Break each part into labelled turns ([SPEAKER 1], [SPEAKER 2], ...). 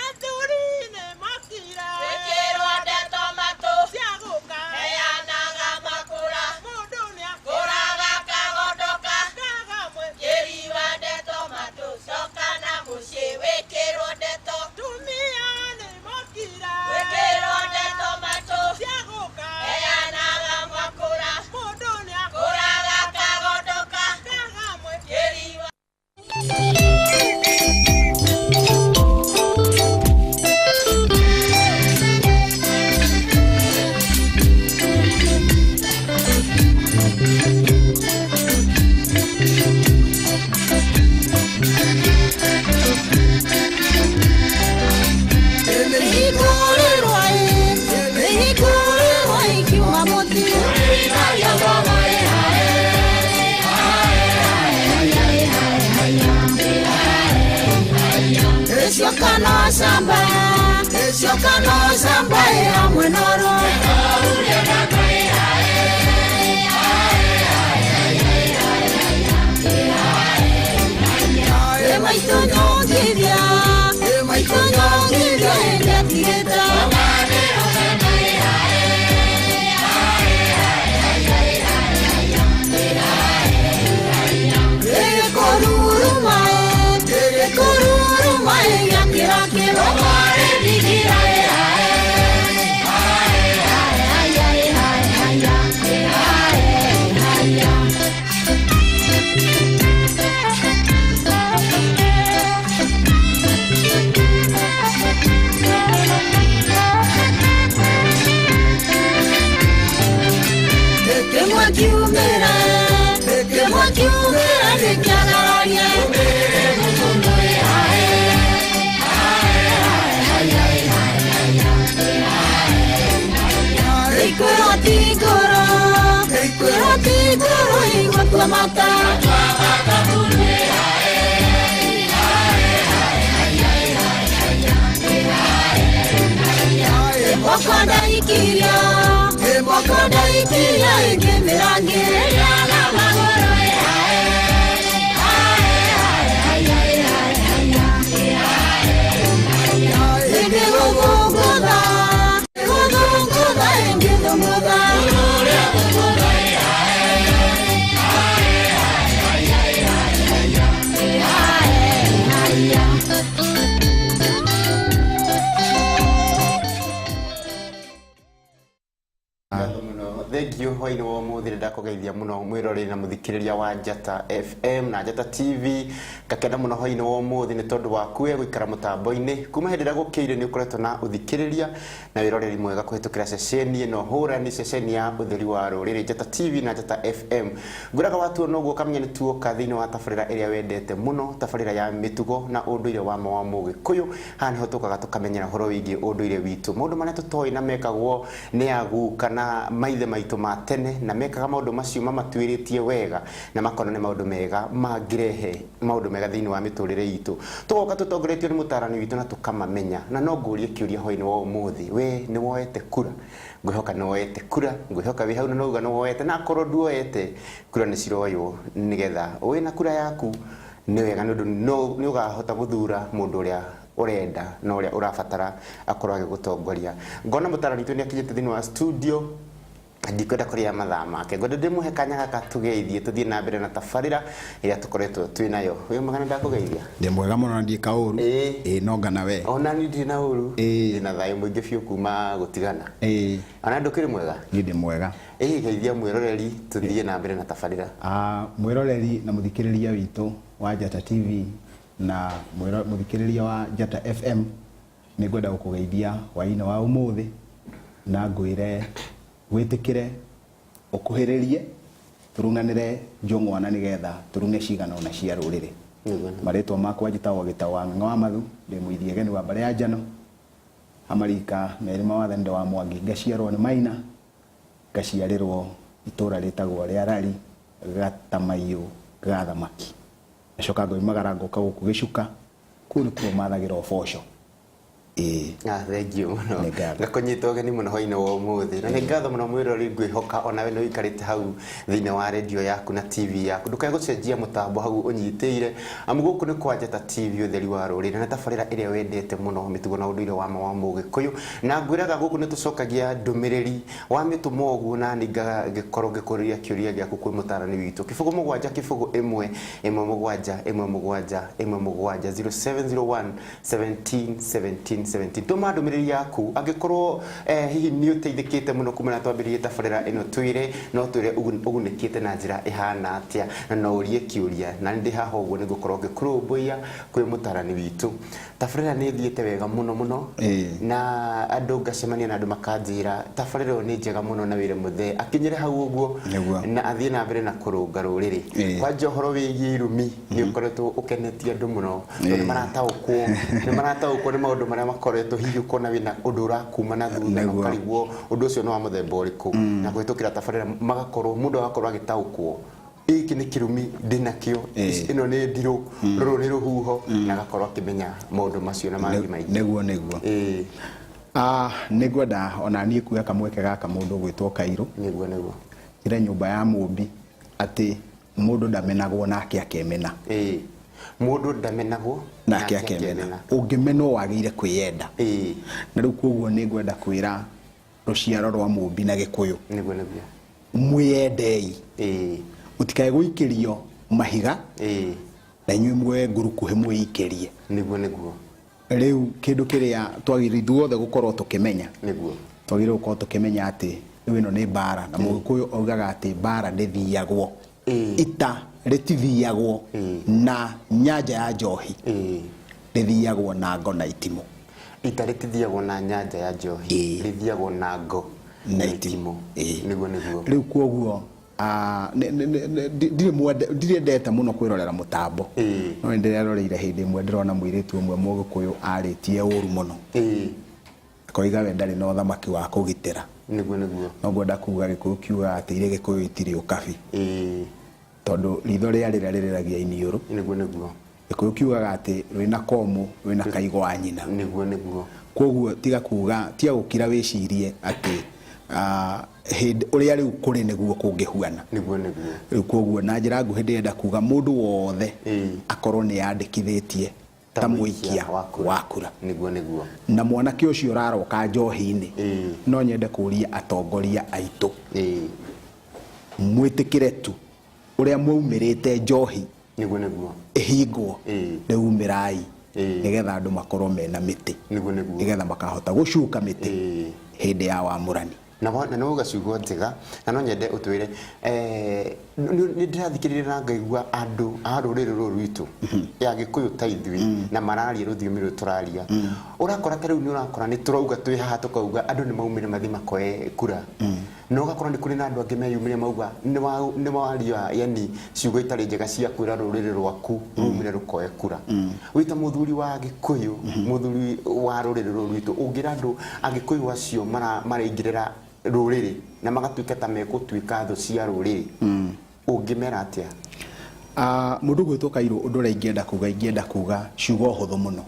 [SPEAKER 1] Athuri nĩ mokire. Gwĩkĩrwo ndeto matũ. Cia gũka. Heanaga makũra. Mũndũ nĩ akũraga akagondoka. Kagamwe. Kĩriwa ndeto matũ. Coka na mũciĩ wĩkĩrwo ndeto. Tumia nĩ mokire. Gwĩkĩrwo ndeto matũ. Cia gũka. Heanaga makũra. Mũndũ nĩ akũraga akagondoka. Kagamwe. Kĩriwa.
[SPEAKER 2] Ngatho mũno. Thank you hwainĩ wa ũmũthĩ nĩ ndakũgeithia mũno mwĩroreri na mũthikĩrĩria wa Njata FM na Njata TV. Ngakena mũno hwainĩ wa ũmũthĩ nĩ tondũ waku we gũikara mũtambo-inĩ. Kuma hĩndĩ ĩrĩa gũkĩire nĩ ũkoretwo na ũthikĩrĩria na wĩroreri mwega kũhĩtũkĩra ceceni ĩno hũrani, ceceni ya ũtheri wa rũrĩrĩ Njata TV na Njata FM. Ngwĩraga watuona ũguo ũkamenya nĩ tuoka thĩinĩ wa tabarĩra ĩrĩa wendete mũno, tabarĩra ya mĩtugo na ũndũire wa ma wa Mũgĩkũyũ. Haha nĩho tũkaga tũkamenyera ũhoro wĩgiĩ ũndũire witũ, maũndũ marĩa tũtoĩ na mekagwo nĩ aguka na maithe maitũ ma tene, na mekaga maũndũ macio mamatuĩrĩtie wega na makona nĩ maũndũ mega mangĩrehe maũndũ mega thĩinĩ wa mĩtũrĩre itũ. Tũgoka tũtongoretio nĩ mũtaarani witũ na tũkamamenya. Na no ngũrie kĩũria hwainĩ wa ũmũthĩ, we nĩ woete kura? Ngwĩhoka nĩ woete kura, ngwĩhoka wĩ hau na nĩ wauga nĩ woete, na akorwo nduoete, kura nĩ ciroywo nĩgetha wĩna kura yaku nĩ wega nĩ ũndũ nĩ ũkahota gũthura mũndũ ũrĩa ũrenda na ũrĩa ũrabatara akorwo agĩgũtongoria. Ngona mũtaarani witũ nĩ akinyĩte thĩinĩ wa studio, ndikwenda kũrĩa mathaa make, ngwenda ndĩmũhe kanya gaka tũgeithie tũthiĩ na mbere na tabarĩra ĩrĩa tũkoretwo twĩ nayo. Wĩ mwega na ndakũgeithia?
[SPEAKER 3] Ndĩ mwega mũno na ndirĩ kaũru.
[SPEAKER 2] Ĩĩ.
[SPEAKER 3] Ĩĩ no ngana we.
[SPEAKER 2] Ona niĩ ndirĩ na ũru.
[SPEAKER 3] Ĩĩ.
[SPEAKER 2] Ndĩna thayũ mũingĩ biũ kuma gũtigana.
[SPEAKER 3] Ĩĩ.
[SPEAKER 2] Ona ndũkĩrĩ mwega?
[SPEAKER 3] Niĩ ndĩ mwega.
[SPEAKER 2] Ĩĩ geithia mwĩroreri tũthiĩ na mbere na tabarĩra.
[SPEAKER 3] Ah, mwĩroreri na mũthikĩrĩria witũ wa Njata TV na mũthikĩrĩria wa Njata FM, nĩ ngwenda gũkũgeithia hwaĩ-inĩ wa ũmũthĩ na ngwĩre wĩtĩkĩre ũkuhĩrĩrie tũrung'anĩre njũng'wa na nĩgetha tũrung'e cigana ũna cia rũrĩrĩ. Marĩtwa makwa njĩtagwo Gĩtaũ wa Ng'ang'a wa Mathu, ndĩ mũithiegeni wa mbarĩ ya Njano, amarika merĩ ma wathani ndĩ wa Mwangi, ngaciarwo nĩ Maina, ngaciarĩrwo itũra rĩtagwo rĩa Rari, Gatamaiyũ ga Thamaki. Ngacoka ngoimagara ngoka gũkũ Gĩcuka, kũu nĩkuo mathagĩra ũboco. Ĩĩ.
[SPEAKER 2] Ah, thank you mũno.
[SPEAKER 3] Nĩ ngatho.
[SPEAKER 2] Ngakũnyita ũgeni mũno hwainĩ wa ũmũthĩ, na nĩ ngatho mũno mwĩroreri. Ngwĩhoka onawe nĩ ũikarĩte hau thĩinĩ wa redio yaku na TV yaku, ndũkae gũcenjia mũtambo hau ũnyitĩire, amu gũkũ nĩ kwa Njata TV, ũtheri wa rũrĩrĩ, na tabarĩra ĩrĩa wendete mũno, mĩtugo na ũndũire wa ma wa Mũgĩkũyũ. Na ngwĩraga gũkũ nĩ tũcokagia ndũmĩrĩri wamĩtũma ũguo, na nĩ ngagĩkorwo ngĩkũrĩria kĩũria gĩaku kwĩ mũtarani witũ. 07 0 1 1 7 1 7 1 7, 0701 17 17 17. Tũma ndũmĩrĩri yaku angĩkorwo hihi nĩ ũteithĩkĩte mũno kumana twambĩrĩrie tabarĩra ĩno. Twĩre, no twĩre ũgunĩkĩte na njĩra ĩhana atĩa, na no ũrie kĩũria, na nĩ ndĩ haha ũguo nĩ ngũkorwo ngĩkũrũmbũiya kwĩ mũtarani witũ. Tabarĩra nĩ ĩthiĩte wega mũno mũno, na andũ ngacemania na andũ makanjĩra tabarĩra ĩyo nĩ njega mũno, na wĩre mũthee akinyĩre hau ũguo na athiĩ na mbere na kũrũnga rũrĩrĩ. Kwanja ũhoro wĩgiĩ irumi nĩ ũkoretwo ũkenetie andũ mũno, tondũ nĩ marataũkwo nĩ maũndũ marĩa makoretwo, hihi ũkona wĩna ũndũ ũrakuma na thutha na ũkarigwo ũndũ ũcio nĩ wa mũthemba ũrĩkũ, na kũhĩtũkĩra tabarĩra magakorwo mũndũ agakorwo agĩtaũkwo, gĩkĩ nĩ kĩrumi ndĩnakĩo, ĩno nĩ ndirũ, rũrũ nĩ rũhuho, na agakorwo akĩmenya maũndũ macio na mangĩ maingĩ.
[SPEAKER 3] Nĩguo. Ah, nĩ ngwenda ona niĩ kuoya kamweke gaka, mũndũ ũgwĩtwo Kairũ,
[SPEAKER 2] Nĩguo.
[SPEAKER 3] Njĩre nyũmba ya Mũmbi atĩ mũndũ ndamenagwo nake akemena.
[SPEAKER 2] Ĩĩ, mũndũ ndamenagwo
[SPEAKER 3] nake akemena. Ũngĩmenwo wagĩire kwĩyenda. Na rĩu koguo nĩ ngwenda kwĩra rũciaro rwa Mũmbi na Gĩkũyũ,
[SPEAKER 2] Nĩguo.
[SPEAKER 3] Mwĩyendei, mũtikae gũikĩrio mahiga na inyuĩ muoye ngurukuhĩ mwĩikĩrie.
[SPEAKER 2] Nĩguo.
[SPEAKER 3] Rĩu kĩndũ kĩrĩa twagĩrĩire ithuothe gũkorwo tũkĩmenya, twagĩrĩire gũkorwo tũkĩmenya atĩ rĩu ĩno nĩ mbara, na Mũgĩkũyũ augaga atĩ mbara ndĩthiagwo, ita rĩtithiagwo na nyanja ya njohi, rĩthiagwo na ngo na itimũ.
[SPEAKER 2] Ita rĩtithiagwo na nyanja ya njohi, rĩthiagwo na ngo
[SPEAKER 3] na itimũ.
[SPEAKER 2] Nĩguo.
[SPEAKER 3] Rĩu koguo ndirĩ ndete mũno kwĩrorera mũtambo, no nĩ ndĩreroreire hĩndĩ ĩmwe ndĩrona mũirĩtu ũmwe Mũgĩkũyũ arĩtie ũru mũno, akoiga we ndarĩ na ũthamaki wa kũgitĩra.
[SPEAKER 2] Nĩguo.
[SPEAKER 3] No ngwenda kuga Gĩkũyũ kiugaga atĩ irĩ Gĩkũyũ itirĩ ũkabi, tondũ ritho rĩa rĩrĩa rĩrĩragia iniũrũ.
[SPEAKER 2] Nĩguo.
[SPEAKER 3] Gĩkũyũ kiugaga atĩ rwĩna komũ rwĩna kaigo wa nyina.
[SPEAKER 2] Nĩguo.
[SPEAKER 3] Koguo tiga kuga, tiga gũkira, wĩcirie atĩ hĩndĩ ũrĩa rĩu kũrĩ nĩguo kũngĩhuana.
[SPEAKER 2] Nĩguo.
[SPEAKER 3] Rĩu koguo na njĩra nguhĩ ndĩrenda kuga mũndũ wothe akorwo nĩ yandĩkithĩtie ta mũikia wa kura.
[SPEAKER 2] Nĩguo.
[SPEAKER 3] Na mwanake ũcio ũraroka njohi-inĩ, no nyende kũria atongoria aitũ, mwĩtĩkĩre tu ũrĩa mwaumĩrĩte njohi
[SPEAKER 2] Nĩguo.
[SPEAKER 3] ĩhingwo. Rĩu umĩrai nĩgetha andũ makorwo mena mĩtĩ,
[SPEAKER 2] Nĩguo.
[SPEAKER 3] nĩgetha makahota gũcuka mĩtĩ hĩndĩ ya wamũrani.
[SPEAKER 2] Na nĩ wauga ciugo njega, na no nyende ũtwĩre, nĩ ndĩrathikĩrĩria na ngaigua andũ a rũrĩrĩ rũrũ rwitũ ya Gĩkũyũ ta ithuĩ na mararia rũthiomi rũrũ tũraria, ũrakora ta rĩu nĩ ũrakora nĩ tũrauga twĩ haha tũkauga andũ nĩ maumire mathiĩ makoe kura, na ũgakora nĩ kũrĩ na andũ angĩ meyumĩria mauga nĩ waria yani ciugo itarĩ njega cia kwĩra rũrĩrĩ rwaku rumire rũkoe kura. Wĩ ta mũthuri wa Gĩkũyũ, mũthuri wa rũrĩrĩ rũrũ rwitũ, ũngĩra andũ Agĩkũyũ acio maraingĩrĩra rũrĩrĩ na magatuĩka ta megũtuĩka thũ cia rũrĩrĩ, ũngĩmera atĩa?
[SPEAKER 3] Ah, mũndũ gwĩtwo Kairũ, ũndũ ũrĩa ingĩenda kuga ciugo hũthũ mũno,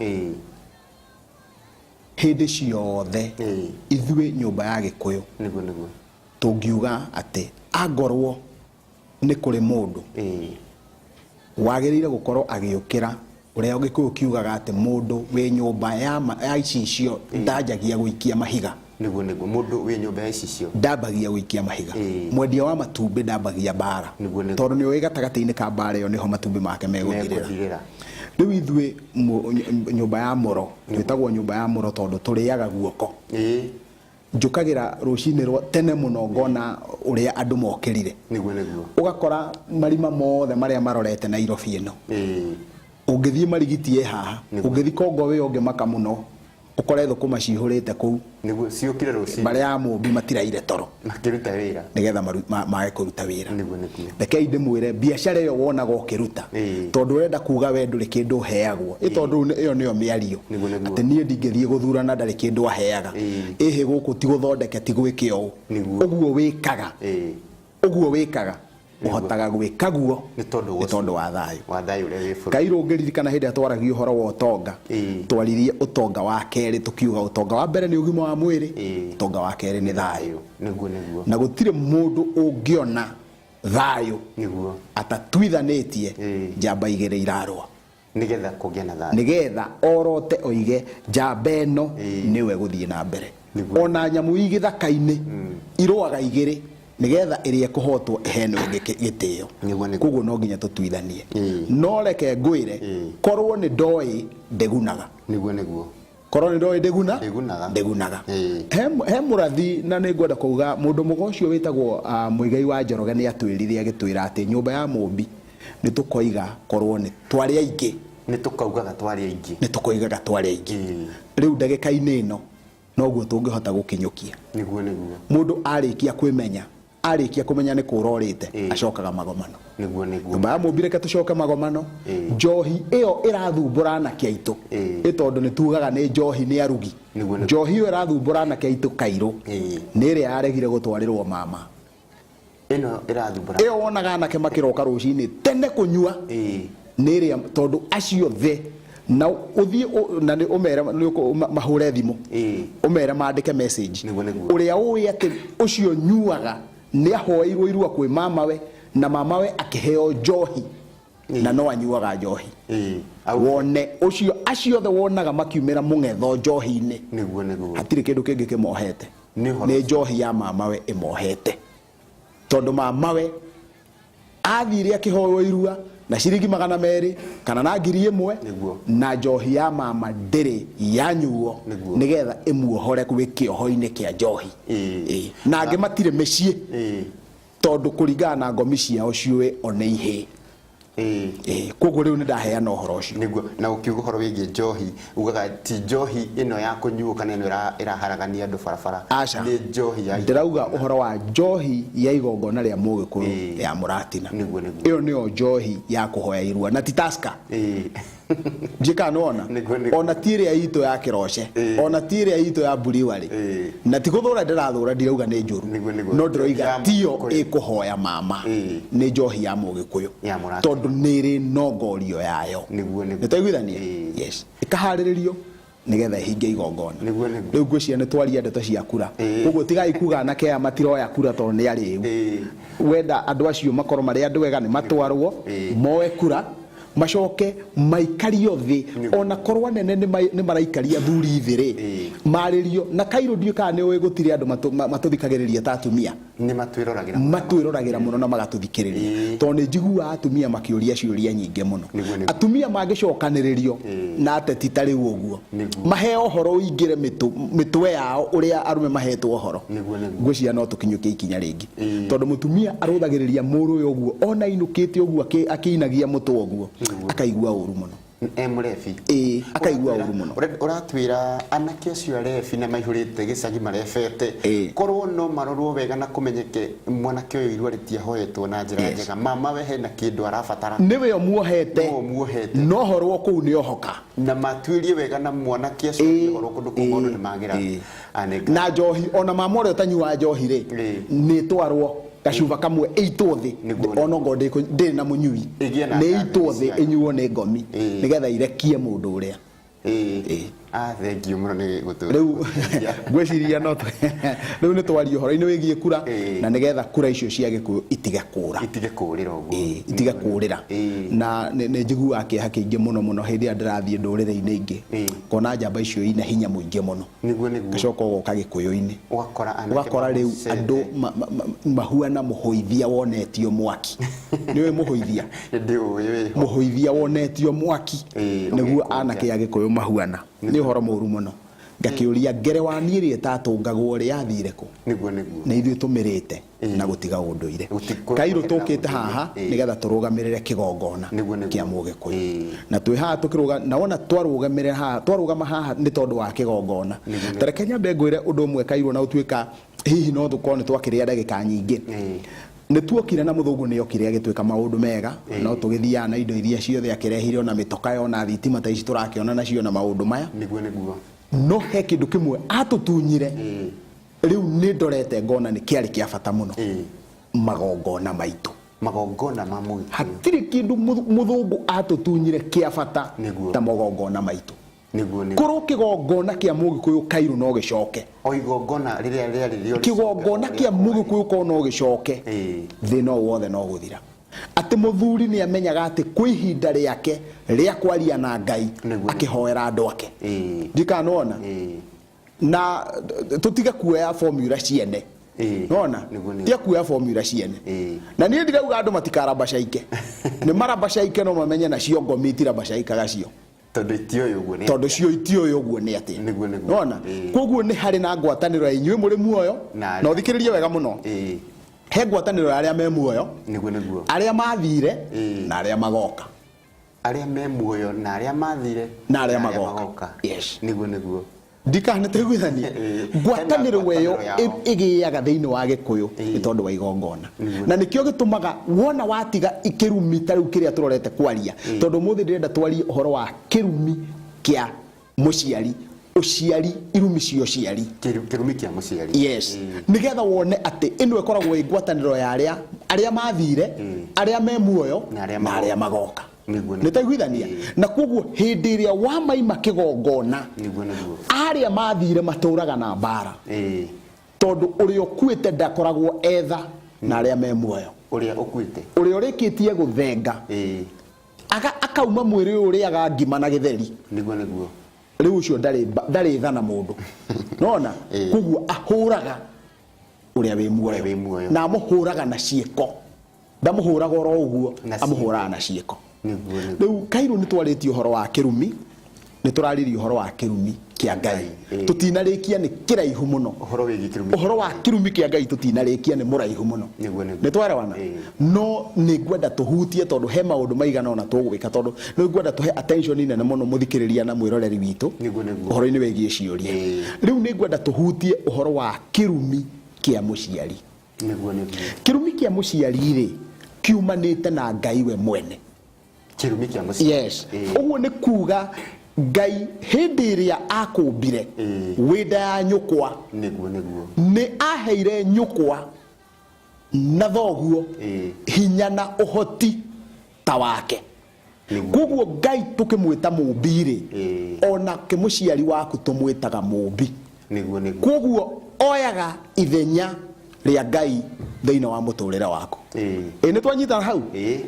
[SPEAKER 3] hĩndĩ ciothe ithuĩ nyũmba ya Gĩkũyũ
[SPEAKER 2] Nĩguo.
[SPEAKER 3] tũngiuga atĩ angorwo nĩ kũrĩ mũndũ wagĩrĩire gũkorwo agĩũkĩra, ũrĩa Gĩkũyũ kiugaga atĩ mũndũ wĩ nyũmba ya icicio ndanjagia gũikia mahiga.
[SPEAKER 2] Nĩguo, mũndũ wĩ nyũmba ya icicio
[SPEAKER 3] ndambagia gũikia mahiga. Mwendia wa matumbĩ ndambagia mbara,
[SPEAKER 2] Nĩguo.
[SPEAKER 3] tondũ nĩ ũĩ gatagatĩ-inĩ ka mbara ĩyo nĩho matumbĩ make megũthirĩra.
[SPEAKER 2] Megũthirĩra.
[SPEAKER 3] Rĩu ithuĩ nyũmba ya mũro, twĩtagwo nyũmba ya mũro tondũ tũrĩaga guoko. Njũkagĩra rũcinĩ rwa tene mũno ngona ũrĩa andũ mokĩrire,
[SPEAKER 2] Nĩguo.
[SPEAKER 3] Ũgakora marima mothe marĩa marorete Nairobi ĩno, ũngĩthiĩ Marigiti ĩ haha, ũngĩthiĩ Kongo wĩ ũngĩmaka mũno ũkore thũkũma cihũrĩte kũu.
[SPEAKER 2] Nĩguo ciũkire rũcinĩ.
[SPEAKER 3] Mbarĩ ya Mũmbi matiraire toro
[SPEAKER 2] makĩruta wĩra
[SPEAKER 3] nĩgetha mage kũruta wĩra.
[SPEAKER 2] Nĩguo.
[SPEAKER 3] Rekei ndĩmwĩre, biacara ĩyo wonaga ũkĩruta, tondũ ũrenda kuga we ndũrĩ kĩndũ ũheagwo, ĩ tondũ rĩu ĩyo nĩyo mĩario,
[SPEAKER 2] Nĩguo.
[SPEAKER 3] atĩ niĩ ndingĩthiĩ gũthurana ndarĩ kĩndũ aheaga. Ĩhĩ gũkũ ti gũthondeke, ti gwĩke ũũ. Ũguo wĩkaga, ũguo wĩkaga. Ũhotaga gwĩka guo
[SPEAKER 2] Nĩ tondũ wa
[SPEAKER 3] nĩ tondũ wa thayũ.
[SPEAKER 2] Wa thayũ ũrĩa wĩ bũrũri.
[SPEAKER 3] Kairũ, ũngĩririkana hĩndĩ ĩrĩa twaragia ũhoro wa ũtonga, twaririe ũtonga wa kerĩ, tũkiuga ũtonga wa mbere nĩ ũgima wa mwĩrĩ, ũtonga wa kerĩ nĩ thayũ.
[SPEAKER 2] Nĩguo nĩguo.
[SPEAKER 3] Na gũtirĩ mũndũ ũngĩona thayũ atatuithanĩtie njamba igĩrĩ irarũa.
[SPEAKER 2] Nĩgetha kũgĩe na thayũ.
[SPEAKER 3] Nĩgetha orote oige njamba ĩno nĩwe gũthiĩ na mbere. Ona nyamũ i gĩthaka-inĩ irũaga igĩrĩ nĩgetha ĩrĩa ĩkũhotwo ĩheno ĩngĩ gĩtĩo.
[SPEAKER 2] Nĩguo nĩguo.
[SPEAKER 3] Koguo no nginya tũtuithanie. No reke ngwĩre, korwo nĩ ndoĩ ndĩgunaga.
[SPEAKER 2] Nĩguo nĩguo.
[SPEAKER 3] Korwo nĩ ndoĩ ndĩguna.
[SPEAKER 2] Ndĩgunaga.
[SPEAKER 3] Ndĩgunaga. He mũrathi, na nĩ ngwenda kuuga mũndũ mũgo ũcio wĩtagwo Mũigai wa Njoroge nĩ atwĩrire, agĩtwĩra atĩ nyũmba ya mũmbi nĩ tũkoiga korwo nĩ twarĩ aingĩ.
[SPEAKER 2] Nĩ tũkaugaga twarĩ aingĩ.
[SPEAKER 3] Nĩ tũkoigaga twarĩ aingĩ. Rĩu ndagĩka-inĩ ĩno noguo tũngĩhota gũkinyũkia.
[SPEAKER 2] Nĩguo nĩguo.
[SPEAKER 3] Mũndũ arĩkia kwĩmenya, arĩkia kũmenya nĩ kũra ũrĩte, acokaga magomano.
[SPEAKER 2] Nĩguo nĩguo.
[SPEAKER 3] Nyũmba ya mũmbi, reke tũcoke magomano. Njohi ĩyo ĩrathumbũra anake aitũ, ĩ tondũ nĩ tugaga nĩ njohi nĩ arugi.
[SPEAKER 2] Nĩguo nĩguo.
[SPEAKER 3] Njohi ĩyo ĩrathumbũra anake aitũ, Kairũ, nĩ ĩrĩa yaregire gũtwarĩrwo mama.
[SPEAKER 2] Ĩno ĩrathumbũra.
[SPEAKER 3] Ĩyo wonaga anake makĩroka rũcinĩ tene kũnyua, nĩ ĩrĩa, tondũ acio the na ũthiĩ na nĩ ũmere nĩ mahũre thimũ, ũmere mandĩke message.
[SPEAKER 2] Nĩguo nĩguo.
[SPEAKER 3] Ũrĩa ũĩ atĩ ũcio nyuaga nĩ ahoeirwo irua kwĩ mamawe, na mamawe akĩheo njohi, na no anyuaga njohi. Wone ũcio, acio othe wonaga makiumĩra mũng'etho njohi-inĩ,
[SPEAKER 2] Nĩguo nĩguo.
[SPEAKER 3] hatirĩ kĩndũ kĩngĩ kĩmohete.
[SPEAKER 2] Nĩ ũhoro.
[SPEAKER 3] Nĩ njohi ya mamawe ĩmohete, tondũ mamawe athire akĩhoywo irua na ciringi 200 kana na 1000. Na njohi ya mama ndĩrĩ yanyuo nĩgetha ĩmuohore gwĩ kĩoho-inĩ kĩa njohi. Na angĩ matirĩ mĩciĩ, tondũ kũringana na ngomi ciao ciũĩ o nĩ ihĩĩ. Koguo rĩu nĩ ndaheana ũhoro ũcio.
[SPEAKER 2] Nĩguo, na ũkiuga ũhoro wĩgiĩ njohi, ugaga ti njohi ĩno ya kũnyuo kana ĩno ĩraharagania andũ barabara.
[SPEAKER 3] Aca.
[SPEAKER 2] Nĩ njohi ya
[SPEAKER 3] Ndĩrauga ũhoro wa njohi ya igongona rĩa mũgĩkũyũ ya mũratina.
[SPEAKER 2] Nĩguo nĩguo.
[SPEAKER 3] Ĩyo nĩyo njohi ya kũhoya irua na ti Tusker. Njĩkaga nĩwona.
[SPEAKER 2] Nĩguo nĩguo.
[SPEAKER 3] Ona ti ĩrĩa itũ ya kĩroce, ona ti ĩrĩa itũ ya brewery. Na ti gũthũra ndĩrathũra, ndirauga nĩ njũru.
[SPEAKER 2] Nĩguo nĩguo.
[SPEAKER 3] No ndĩroiga
[SPEAKER 2] Ya
[SPEAKER 3] tiyo
[SPEAKER 2] Mũgĩkũyũ.
[SPEAKER 3] ĩkũhoya mama. Nĩ njohi ya mũgĩkũyũ.
[SPEAKER 2] Ya mũratina.
[SPEAKER 3] Tondũ nĩ ĩrĩ nongorio yayo.
[SPEAKER 2] Nĩguo nĩguo.
[SPEAKER 3] Nĩ twaiguithania? Yes, ĩkaharĩrĩrio nĩgetha ĩhinge igongona.
[SPEAKER 2] Nĩguo nĩguo.
[SPEAKER 3] Rĩu ngwĩciria nĩ twaria ndeto cia kura. Koguo tigai kuga anake aya matiroya kura tondũ nĩ arĩu. Wenda andũ acio makorwo marĩ andũ ega, nĩ matwarwo moe kura, macoke maikario thĩ. Ona korwo anene nĩ maraikaria thuri thĩ rĩ, marĩrio na Kairũ. Ndiũĩ kana nĩ ũĩ gũtirĩ andũ matũthikagĩrĩria ta atumia.
[SPEAKER 2] Nĩ matwĩroragĩra.
[SPEAKER 3] Matwĩroragĩra mũno na magatũthikĩrĩria, tondũ nĩ njiguaga atumia makĩũria ciũria nyingĩ mũno.
[SPEAKER 2] Nĩguo nĩguo.
[SPEAKER 3] Atumia mangĩcokanĩrĩrio na ateti ta rĩu ũguo, maheo ũhoro ũingĩre mĩtwe yao ũrĩa arũme mahetwo ũhoro,
[SPEAKER 2] Nĩguo nĩguo.
[SPEAKER 3] ngwĩciria no tũkinyũkie ikinya rĩngĩ, tondũ mũtumia arũthagĩrĩria mũrũ ũyũ ũguo, ona ainũkĩte ũguo akĩinagia mũtwe ũguo, akaigua ũru mũno.
[SPEAKER 2] E mũrebi.
[SPEAKER 3] Ĩĩ, akaigua ũru mũno.
[SPEAKER 2] Ũratwĩra anake acio arebi na maihũrĩte gĩcagi marebete, korwo no marorwo wega na kũmenyeke mwanake ũyũ irua rĩtiahoetwo na njĩra njega, mama we hena kĩndũ arabatara.
[SPEAKER 3] Nĩwe ũmuohete.
[SPEAKER 2] Nĩwe ũmuohete.
[SPEAKER 3] No horwo kũu nĩ ohoka.
[SPEAKER 2] Na matuĩrie wega na mwanake ũcio angĩhorwo kũndũ kũu, maũndũ nĩ magĩra. Ah,
[SPEAKER 3] Na njohi, ona mama ũrĩa ũtanyuaga njohi rĩ, nĩ ĩtwarwo gacuba kamwe ĩitwo thĩ. Ona ongorwo ndĩrĩ na mũnyui,
[SPEAKER 2] Ĩgĩe na
[SPEAKER 3] nĩ ĩitwo
[SPEAKER 2] ndawa
[SPEAKER 3] thĩ
[SPEAKER 2] ciayo.
[SPEAKER 3] ĩnyuo nĩ ngomi nĩgetha irekie mũndũ ũrĩa.
[SPEAKER 2] Ah, thank you mũno nĩ gũtũ.
[SPEAKER 3] Rĩu ngwĩciria no rĩu nĩ twaria ũhoro-inĩ wĩgiĩ kura, na nĩgetha kura icio cia gĩkũyũ itige kũra.
[SPEAKER 2] Itige kũrĩra ũguo.
[SPEAKER 3] Ĩĩ, itige kũrĩra. Na nĩ njiguaga kĩeha kĩingĩ mũno mũno hĩndĩ ĩrĩa ndĩrathiĩ ndũrĩrĩ-inĩ ingĩ, ngona njamba icio ina hinya mũingĩ mũno.
[SPEAKER 2] Nĩguo nĩguo.
[SPEAKER 3] Gacoka ũgoka gĩkũyũ-inĩ,
[SPEAKER 2] Ũgakora anake
[SPEAKER 3] ũgakora rĩu
[SPEAKER 2] mahocete.
[SPEAKER 3] andũ mahuana mũhũithia wonetio mwaki. Nĩ ũĩ mũhũithia?
[SPEAKER 2] Ndĩũĩ wĩho.
[SPEAKER 3] Mũhũithia wonetio mwaki. Nĩguo
[SPEAKER 2] Ũgĩkũnja.
[SPEAKER 3] Anake a gĩkũyũ mahuana. Nĩ ũhoro mũru mũno. Ngakĩũria, ngerewani ĩrĩa ĩtatũngagwo rĩ, yathire kũ?
[SPEAKER 2] Nĩguo nĩguo.
[SPEAKER 3] Nĩ ithuĩ tũmĩrĩte na gũtiga ũndũire. Kairũ, tũkĩte haha nĩgetha tũrũgamĩrĩre kĩgongona
[SPEAKER 2] Nĩguo nĩguo.
[SPEAKER 3] kĩa mũgĩkũyũ, na twĩ haha tũkĩrũga, na wona twarũgamĩrĩra haha, twarũgama haha nĩ tondũ wa kĩgongona. Ta reke nyambe ngwĩre ũndũ ũmwe, Kairũ, na ũtuĩka hihi no tũkorwo nĩ twakĩrĩa ndagĩka nyingĩ. Nĩ tuokire na mũthũngũ nĩ okire agĩtwĩka maũndũ mega, no tũgĩthiaga na indo iria ciothe akĩrehire, ona mĩtoka, ona thitima ta ici tũrakĩona nacio na maũndũ maya.
[SPEAKER 2] Nĩguo nĩguo.
[SPEAKER 3] No he kĩndũ kĩmwe atũtunyire. Rĩu nĩ ndorete ngona nĩ kĩarĩ kĩa bata mũno, magongona maitũ.
[SPEAKER 2] Magongona ma Mũgĩkũyũ.
[SPEAKER 3] Hatirĩ kĩndũ mũthũngũ atũtunyire kĩa bata
[SPEAKER 2] Nĩguo.
[SPEAKER 3] ta magongona maitũ.
[SPEAKER 2] Nĩguo nĩguo.
[SPEAKER 3] Korwo kĩgongona kĩa Mũgĩkũyũ kairũ no gĩcoke.
[SPEAKER 2] O igongona rĩrĩa rĩarĩ rĩo rĩcoke
[SPEAKER 3] Kĩgongona
[SPEAKER 2] o
[SPEAKER 3] kĩa
[SPEAKER 2] ũrĩa
[SPEAKER 3] Mũgĩkũyũ korwo no gĩcoke,
[SPEAKER 2] Ĩĩ.
[SPEAKER 3] thĩna ũyũ wothe no gũthira. Atĩ mũthuri nĩ amenyaga atĩ kwĩ ihinda rĩake rĩa kwaria na Ngai
[SPEAKER 2] Nĩguo.
[SPEAKER 3] akĩhoera andũ ake.
[SPEAKER 2] Ĩĩ.
[SPEAKER 3] Ndikana nĩwona?
[SPEAKER 2] Ĩĩ.
[SPEAKER 3] Na tũtige kuoya formula ciene.
[SPEAKER 2] Ĩĩ.
[SPEAKER 3] Nĩwona?
[SPEAKER 2] Nĩguo, nĩguo.
[SPEAKER 3] Tiga kuoya formula ciene.
[SPEAKER 2] Ĩĩ.
[SPEAKER 3] Na niĩ ndirauga andũ matikarabacaike. Nĩ marabacaike no mamenye na cio ngomi itirabacaikaga cio.
[SPEAKER 2] Tondũ itiũĩ ũguo nĩ
[SPEAKER 3] Tondũ cio itiũĩ ũguo nĩ atĩa.
[SPEAKER 2] Nĩguo, nĩguo.
[SPEAKER 3] Nĩwona?
[SPEAKER 2] Ĩĩ.
[SPEAKER 3] Koguo nĩ harĩ na ngwatanĩro ya inyuĩ mũrĩ muoyo.
[SPEAKER 2] Na
[SPEAKER 3] Na ũthikĩrĩrie wega mũno.
[SPEAKER 2] Ĩĩ.
[SPEAKER 3] He ngwatanĩro ya arĩa me muoyo.
[SPEAKER 2] Nĩguo, nĩguo.
[SPEAKER 3] Arĩa mathire
[SPEAKER 2] Ĩĩ.
[SPEAKER 3] na arĩa magoka.
[SPEAKER 2] Arĩa me muoyo na arĩa mathire
[SPEAKER 3] Na arĩa magoka. Yes.
[SPEAKER 2] Nĩguo, nĩguo.
[SPEAKER 3] Ndikana tũiguithanie.
[SPEAKER 2] Ĩĩ.
[SPEAKER 3] Ngwatanĩro
[SPEAKER 2] Hena
[SPEAKER 3] ĩyo
[SPEAKER 2] ngwatanĩro yao.
[SPEAKER 3] ĩgĩaga thĩinĩ wa Gĩkũyũ
[SPEAKER 2] Ĩĩ.
[SPEAKER 3] nĩ tondũ wa igongona.
[SPEAKER 2] Nĩguo.
[SPEAKER 3] Na nĩkĩo gĩtũmaga wona watiga kĩrumi ta rĩu kĩrĩa tũrorete kwaria.
[SPEAKER 2] Ĩĩ.
[SPEAKER 3] Tondũ ũmũthĩ ndĩrenda twarie ũhoro wa kĩrumi kĩa mũciari, ũciari, irumi cia ũciari.
[SPEAKER 2] Kĩrumi kĩa mũciari.
[SPEAKER 3] Yes.
[SPEAKER 2] Ĩĩ.
[SPEAKER 3] Nĩgetha wone atĩ ĩno ĩkoragwo ĩ ngwatanĩro ya arĩa mathire,
[SPEAKER 2] Ĩĩ.
[SPEAKER 3] arĩa me muoyo
[SPEAKER 2] Na arĩa
[SPEAKER 3] na arĩa magoka.
[SPEAKER 2] Nĩguo, nĩguo.
[SPEAKER 3] Nĩ taiguithania?
[SPEAKER 2] Ĩĩ.
[SPEAKER 3] Na koguo hĩndĩ ĩrĩa wamaima kĩgongona,
[SPEAKER 2] Nĩguo, nĩguo.
[SPEAKER 3] arĩa mathire matũraga na mbara.
[SPEAKER 2] Ĩĩ.
[SPEAKER 3] Tondũ ũrĩa ũkuĩte ndakoragwo etha na arĩa me muoyo.
[SPEAKER 2] Ũrĩa ũkuĩte.
[SPEAKER 3] Ũrĩa ũrĩkĩtie gũthenga.
[SPEAKER 2] Ĩĩ.
[SPEAKER 3] Akauma mwĩrĩ ũyũ ũrĩaga ngima na gĩtheri.
[SPEAKER 2] Nĩguo, nĩguo.
[SPEAKER 3] Rĩu ũcio ndarĩ tha na mũndũ. Nona?
[SPEAKER 2] Ĩĩ.
[SPEAKER 3] Koguo ahũraga ũrĩa wĩ muoyo.
[SPEAKER 2] Ũrĩa wĩ muoyo.
[SPEAKER 3] Na amũhũraga na ciĩko. Ndamũhũraga oro ũguo,
[SPEAKER 2] Na ciĩko.
[SPEAKER 3] amũhũraga na ciĩko.
[SPEAKER 2] Nĩguo, nĩguo.
[SPEAKER 3] Rĩu kairũ nĩ twarĩtie ũhoro wa kĩrumi, nĩ tũraririe ũhoro wa kĩrumi kĩa Ngai.
[SPEAKER 2] Ĩĩ.
[SPEAKER 3] Tũtinarĩkia nĩ kĩraihu mũno.
[SPEAKER 2] Ũhoro wĩgiĩ kĩrumi.
[SPEAKER 3] Ũhoro wa kĩrumi kĩa Ngai tũtinarĩkia nĩ mũraihu mũno.
[SPEAKER 2] Nĩguo, nĩguo.
[SPEAKER 3] Nĩ twarewana?
[SPEAKER 2] Ĩĩ.
[SPEAKER 3] No nĩ ngwenda tũhutie tondũ he maũndũ maigana ũna tũgwĩka tondũ nĩ ngwenda tũhe attention nene mũno mũthikĩrĩria na mwĩroreri witũ.
[SPEAKER 2] Nĩguo, nĩguo.
[SPEAKER 3] Ũhoro-inĩ wĩgiĩ ciũria.
[SPEAKER 2] Ĩĩ.
[SPEAKER 3] Rĩu nĩ ngwenda tũhutie ũhoro wa kĩrumi kĩa mũciari.
[SPEAKER 2] Nĩguo, nĩguo.
[SPEAKER 3] Kĩrumi kĩa mũciari rĩ kiumanĩte na Ngai we mwene.
[SPEAKER 2] Kĩrumi kĩa mũciari.
[SPEAKER 3] Yes.
[SPEAKER 2] Ĩĩ.
[SPEAKER 3] Ũguo nĩ kuga Ngai hĩndĩ ĩrĩa akũmbire
[SPEAKER 2] Ĩĩ.
[SPEAKER 3] wĩ nda ya nyũkwa.
[SPEAKER 2] Nĩguo, nĩguo.
[SPEAKER 3] Nĩ aheire nyũkwa na thoguo
[SPEAKER 2] Ĩĩ.
[SPEAKER 3] hinya na ũhoti ta wake.
[SPEAKER 2] Nĩguo.
[SPEAKER 3] Koguo Ngai tũkĩmwĩta mũmbi rĩ,
[SPEAKER 2] Ĩĩ.
[SPEAKER 3] ona kĩmũciari waku tũmwĩtaga mũmbi.
[SPEAKER 2] Nĩguo, nĩguo.
[SPEAKER 3] Koguo oyaga ithenya rĩa Ngai thĩinĩ wa mũtũrĩre waku.
[SPEAKER 2] Ĩĩ.
[SPEAKER 3] Ĩĩ, nĩ twanyitana hau?
[SPEAKER 2] Ĩĩ.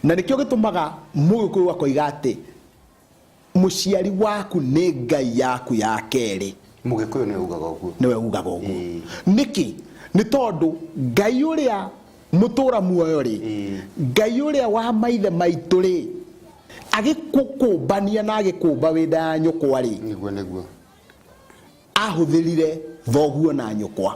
[SPEAKER 3] Na nĩkĩo gĩtũmaga Mũgĩkũyũ akoiga atĩ mũciari waku nĩ Ngai yaku ya kerĩ.
[SPEAKER 2] Mũgĩkũyũ nĩwe ugaga ũguo.
[SPEAKER 3] Nĩwe ugaga ũguo.
[SPEAKER 2] Ĩĩ.
[SPEAKER 3] Nĩkĩ? Nĩ tondũ Ngai ũrĩa mũtũra muoyo rĩ,
[SPEAKER 2] Ĩĩ.
[SPEAKER 3] Ngai ũrĩa wa maithe maitũ rĩ, agĩkũkũmbania na agĩkũmba wĩ nda ya nyũkwa rĩ,
[SPEAKER 2] Nĩguo, nĩguo.
[SPEAKER 3] ahũthĩrire thoguo na nyũkwa.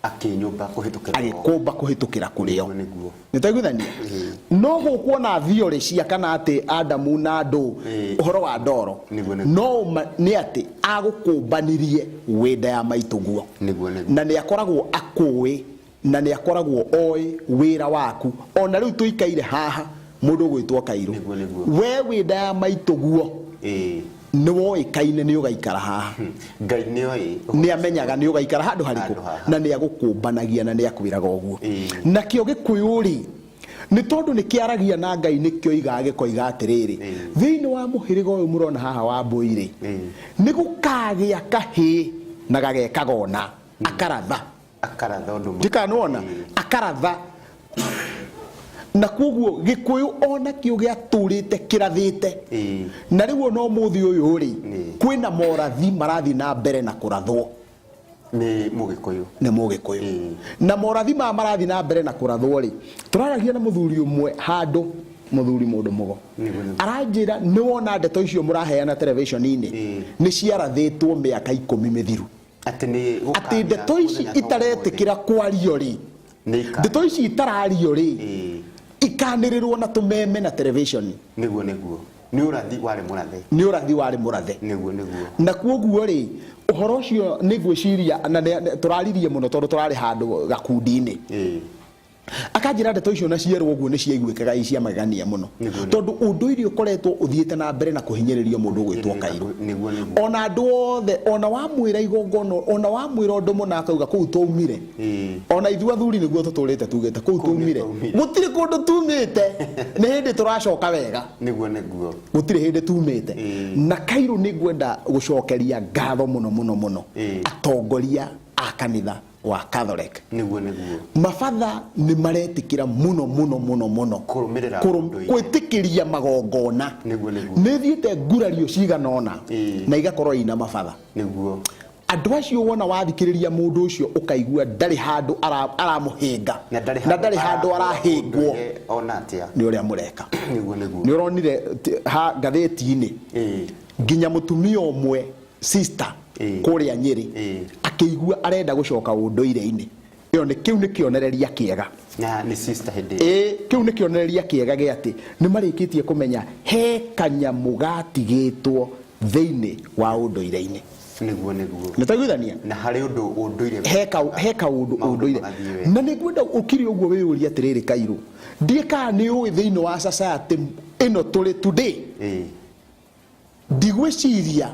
[SPEAKER 2] Akĩnyũmba kũhĩtũkĩra o.
[SPEAKER 3] Agĩkũmba kũhĩtũkĩra kũrĩ o.
[SPEAKER 2] Nĩguo, nĩguo.
[SPEAKER 3] Nĩ twaiguithania?
[SPEAKER 2] Ĩĩ.
[SPEAKER 3] No gũkwo na theory cia kana atĩ Adamu na andũ
[SPEAKER 2] Ĩĩ.
[SPEAKER 3] ũhoro wa ndoro.
[SPEAKER 2] Nĩguo, nĩguo.
[SPEAKER 3] No ma nĩ atĩ agũkũmbanirie wĩ nda ya maitũ guo.
[SPEAKER 2] Nĩguo, nĩguo.
[SPEAKER 3] Na nĩ akoragwo akũĩ na nĩ akoragwo oĩ wĩra waku. Ona rĩu tũikaire haha mũndũ ũgwĩtwo Kairũ.
[SPEAKER 2] Nĩguo, nĩguo.
[SPEAKER 3] We wĩ nda ya maitũ guo.
[SPEAKER 2] Ĩĩ.
[SPEAKER 3] Nĩ woĩkaine nĩ ũgaikara haha.
[SPEAKER 2] Ngai nĩ oĩ.
[SPEAKER 3] Nĩ amenyaga nĩ ũgaikara handũ harĩkũ.
[SPEAKER 2] Handũ haha.
[SPEAKER 3] Na nĩ agũkũmbanagia na nĩ akwĩraga ũguo.
[SPEAKER 2] Ĩĩ.
[SPEAKER 3] Nakĩo Gĩkũyũ rĩ, nĩ tondũ nĩ kĩaragia na Ngai nĩkĩo iga gĩkoiga atĩrĩrĩ,
[SPEAKER 2] Ĩĩ.
[SPEAKER 3] thĩinĩ wa mũhĩrĩga ũyũ mũrona haha wa Mbũi rĩ,
[SPEAKER 2] Ĩĩ.
[SPEAKER 3] nĩ gũkagĩa kahĩĩ na gagekaga ũna, akaratha.
[SPEAKER 2] Akaratha ũndũ mũna.
[SPEAKER 3] Ndikanona?
[SPEAKER 2] Ĩĩ.
[SPEAKER 3] Akaratha. Na koguo Gĩkũyũ onakĩo gĩatũrĩte kĩrathĩte.
[SPEAKER 2] Ĩĩ.
[SPEAKER 3] Na rĩu ona ũmũthĩ ũyũ rĩ,
[SPEAKER 2] Ĩĩ.
[SPEAKER 3] kwĩna morathi marathiĩ na mbere na kũrathwo.
[SPEAKER 2] Nĩ Mũgĩkũyũ.
[SPEAKER 3] Nĩ Mũgĩkũyũ.
[SPEAKER 2] Ĩĩ.
[SPEAKER 3] Na morathi maya marathiĩ na mbere na kũrathwo rĩ, tũraragia na mũthuri ũmwe handũ, mũthuri mũndũ mũgo.
[SPEAKER 2] Nĩguo, nĩguo.
[SPEAKER 3] Aranjĩra nĩ wona ndeto icio mũraheana televisheni-inĩ,
[SPEAKER 2] Ĩĩ.
[SPEAKER 3] nĩ ciarathĩtwo mĩaka 10 mĩthiru.
[SPEAKER 2] Atĩ nĩ
[SPEAKER 3] Atĩ
[SPEAKER 2] gũkagĩa
[SPEAKER 3] ndeto ici
[SPEAKER 2] mũthenya ta ũmũthĩ.
[SPEAKER 3] itaretĩkĩra kwario rĩ,
[SPEAKER 2] Nĩ ikagĩa.
[SPEAKER 3] ndeto ici itarario rĩ,
[SPEAKER 2] Ĩĩ.
[SPEAKER 3] ikanĩrĩrwo na tũmeme na televisheni.
[SPEAKER 2] Nĩguo, nĩguo. Nĩ ũrathi warĩ mũrathe.
[SPEAKER 3] Nĩ ũrathi warĩ mũrathe.
[SPEAKER 2] Nĩguo, nĩguo.
[SPEAKER 3] Na kuoguo rĩ, ũhoro ũcio nĩ ngwĩciria na tũraririe mũno tondũ tũrarĩ handũ gakundi-inĩ.
[SPEAKER 2] Ĩĩ.
[SPEAKER 3] Akanjĩra ndeto icio na cierwo ũguo nĩ ciaiguĩkaga i cia magegania mũno.
[SPEAKER 2] Nĩguo.
[SPEAKER 3] Tondũ ũndũire ũkoretwo ũthiĩte na mbere na kũhinyĩrĩrio mũndũ ũgwĩtwo Kairũ.
[SPEAKER 2] Nĩguo, nĩguo.
[SPEAKER 3] Ona andũ othe, ona wamwĩra igongona, ona wamwĩra ũndũ mũna, akauga kũu twaumire. Ona ithuĩ athuri nĩguo tũtũrĩte tugĩte kũu
[SPEAKER 2] Kũu nĩ
[SPEAKER 3] twaumire.
[SPEAKER 2] twaumire.
[SPEAKER 3] Gũtirĩ kũndũ tumĩte, nĩ hĩndĩ tũracoka wega.
[SPEAKER 2] Nĩguo, nĩguo.
[SPEAKER 3] Gũtirĩ hĩndĩ tumĩte. Na Kairũ, nĩ ngwenda gũcokeria ngatho mũno mũno mũno atongoria a kanitha wa Catholic.
[SPEAKER 2] Nĩguo, nĩguo.
[SPEAKER 3] Mabatha nĩ maretĩkĩra mũno mũno mũno mũno
[SPEAKER 2] Kũrũmĩrĩra ũndũire.
[SPEAKER 3] Gwĩtĩkĩria magongona.
[SPEAKER 2] Nĩguo, nĩguo.
[SPEAKER 3] Nĩ thiĩte ngurario cigana ũna na igakorwo ina mabatha. Andũ acio wona wathikĩrĩria mũndũ ũcio, ũkaigua ndarĩ handũ aramũhĩnga
[SPEAKER 2] na ndarĩ
[SPEAKER 3] na ndarĩ handũ arahĩngwo.
[SPEAKER 2] Ũndũire ona atĩa.
[SPEAKER 3] Nĩ ũrĩa mũreka.
[SPEAKER 2] Nĩguo, nĩguo.
[SPEAKER 3] Nĩ ũronire ha ngathĩti-inĩ nginya mũtumia ũmwe, sister, kũrĩa Nyĩrĩ, akĩigua arenda gũcoka ũndũire-inĩ. Ĩyo nĩ kĩu nĩ kĩonereria kĩega.
[SPEAKER 2] Na nĩ sister hĩndĩ ĩyo.
[SPEAKER 3] Ĩĩ, kĩu nĩ kĩonereria kĩega gĩa atĩ nĩ marĩkĩtie kũmenya he kanyamũ gatigĩtwo thĩinĩ wa ũndũire-inĩ.
[SPEAKER 2] Nĩguo, nĩguo.
[SPEAKER 3] Nĩ twaiguithania?
[SPEAKER 2] Na harĩ ũndũ ũndũire.
[SPEAKER 3] He kaũndũ
[SPEAKER 2] Maũndũ
[SPEAKER 3] ũndũire.
[SPEAKER 2] magathiĩ wega.
[SPEAKER 3] Na nĩ ngwenda ũkiri ũguo wĩyũrie atĩrĩrĩ, Kairũ, ndiĩ kana nĩ ũĩ thĩinĩ wa society ĩno tũrĩ today, ndigwĩciria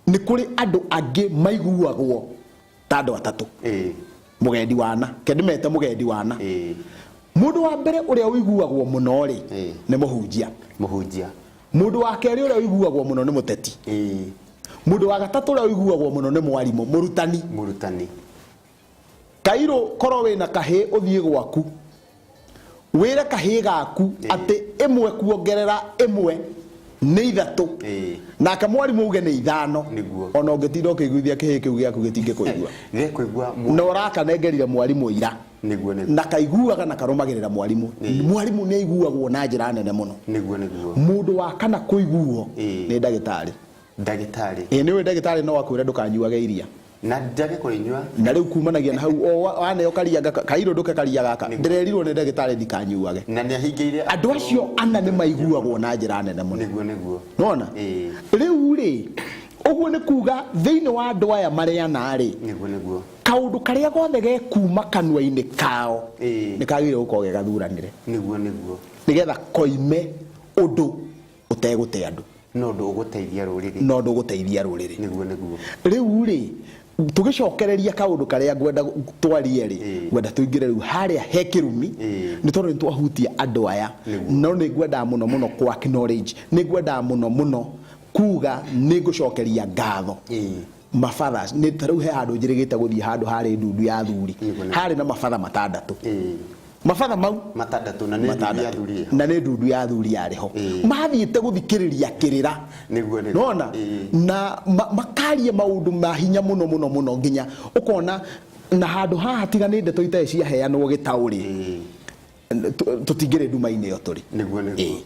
[SPEAKER 3] nĩ kũrĩ andũ angĩ maiguagwo ta andũ atatũ. Mũgendi wana, ke ndĩmete mũgendi wana. Mũndũ wa mbere ũrĩa ũiguagwo mũno rĩ, nĩ mũhunjia.
[SPEAKER 2] Mũhunjia.
[SPEAKER 3] Mũndũ wa kerĩ ũrĩa ũiguagwo mũno nĩ mũteti. Mũndũ wa gatatũ ũrĩa ũiguagwo mũno nĩ mwarimũ, mũrutani.
[SPEAKER 2] Mũrutani.
[SPEAKER 3] Kairũ, korwo wĩna kahĩ, ũthiĩ gwaku wĩre kahĩ gaku atĩ ĩmwe kuongerera ĩmwe nĩ ithatũ, nake mwarimũ uge nĩ ithano, ona ũngĩtinda ũkĩiguithia kĩhĩ kĩu gĩaku, gĩtingĩkũigua.
[SPEAKER 2] Gĩkũigua.
[SPEAKER 3] Na ũrakanengerire mwarimũ ira.
[SPEAKER 2] Nĩguo, nĩguo.
[SPEAKER 3] Na kaiguaga na karũmagĩrĩra mwarimũ. Mwarimũ nĩ aiguagwo na njĩra nene mũno.
[SPEAKER 2] Nĩguo, nĩguo.
[SPEAKER 3] Mũndũ wa kana kũiguo nĩ ndagĩtarĩ.
[SPEAKER 2] Ndagĩtarĩ.
[SPEAKER 3] Ĩĩ, nĩ ũĩ ndagĩtarĩ no akwĩre ndũkanyuage iria.
[SPEAKER 2] Na njage kũrĩnyua.
[SPEAKER 3] Na rĩu kumanagia na hau o waneo karia kairũ, ndũke karia gaka, ndĩrerirwo nĩ ndagĩtarĩ ndikanyuage.
[SPEAKER 2] Na nĩ ahingĩire.
[SPEAKER 3] Andũ acio ana nĩ maiguagwo na njĩra nene mũno.
[SPEAKER 2] Nĩguo, nĩguo.
[SPEAKER 3] Nona rĩu rĩ, ũguo nĩ kuga thĩinĩ wa andũ aya marĩ ana rĩ,
[SPEAKER 2] Nĩguo, nĩguo.
[SPEAKER 3] kaũndũ karĩa gothe gekuma kanua-inĩ kao nĩ kagĩrĩire gũkorwo ge gathuranĩre,
[SPEAKER 2] Nĩguo, nĩguo.
[SPEAKER 3] nĩgetha koime ũndũ ũtegũte andũ.
[SPEAKER 2] No ũndũ ũgũteithia rũrĩrĩ.
[SPEAKER 3] Na ũndũ ũgũteithia rũrĩrĩ.
[SPEAKER 2] Nĩguo, nĩguo.
[SPEAKER 3] Rĩu rĩ, tũgĩcokereria kaũndũ karĩa ngwenda twarie rĩ, ngwenda tũingĩre rĩu harĩa he kĩrumi, nĩ tondũ nĩ twahutia andũ aya. No nĩ ngwendaga mũno mũno kũ acknowledge, nĩ ngwendaga mũno mũno kuga nĩ ngũcokeria ngatho mabatha. Nĩ ta rĩu he handũ njĩrĩgĩte gũthiĩ, handũ harĩ ndundu ya athuri, harĩ na mabatha matandatũ. Mabatha mau
[SPEAKER 2] matandatũ, na nĩ ndundu ya
[SPEAKER 3] matandatũ.
[SPEAKER 2] Athuri ĩho.
[SPEAKER 3] Na nĩ ndundu ya athuri yarĩ ho. Mathiĩte gũthikĩrĩria kĩrĩra.
[SPEAKER 2] Nĩguo, nĩguo.
[SPEAKER 3] Nona na makaria maũndũ ma hinya mũno mũno mũno, nginya ũkona na handũ haha tiga nĩ ndeto itarĩ ciaheanwo gĩtaũrĩ, tũtingĩrĩ nduma-inĩ ĩyo tũrĩ.
[SPEAKER 2] Nĩguo, nĩguo.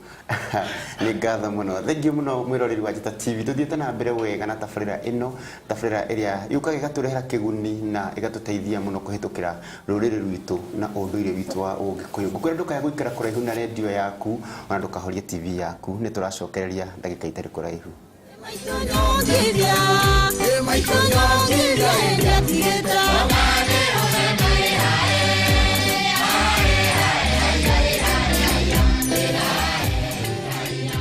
[SPEAKER 2] Nĩ ngatho mũno, thengiũ mũno, mwĩroreri wa Njata TV. Tũthiĩte na mbere wega na tabarĩra ĩno, tabarĩra ĩrĩa yũkaga ĩgatũrehera kĩguni na ĩgatũteithia mũno kũhĩtũkĩra rũrĩrĩ rwitũ na ũndũire witũ wa Ũgĩkũyũ. Ngũkwĩra ndũkae gũikara kũraihu na rendio yaku, ona ndũkahorie TV yaku. Nĩ tũracokereria ndagĩka itarĩ kũraihu.
[SPEAKER 1] Maitũ nyongithia.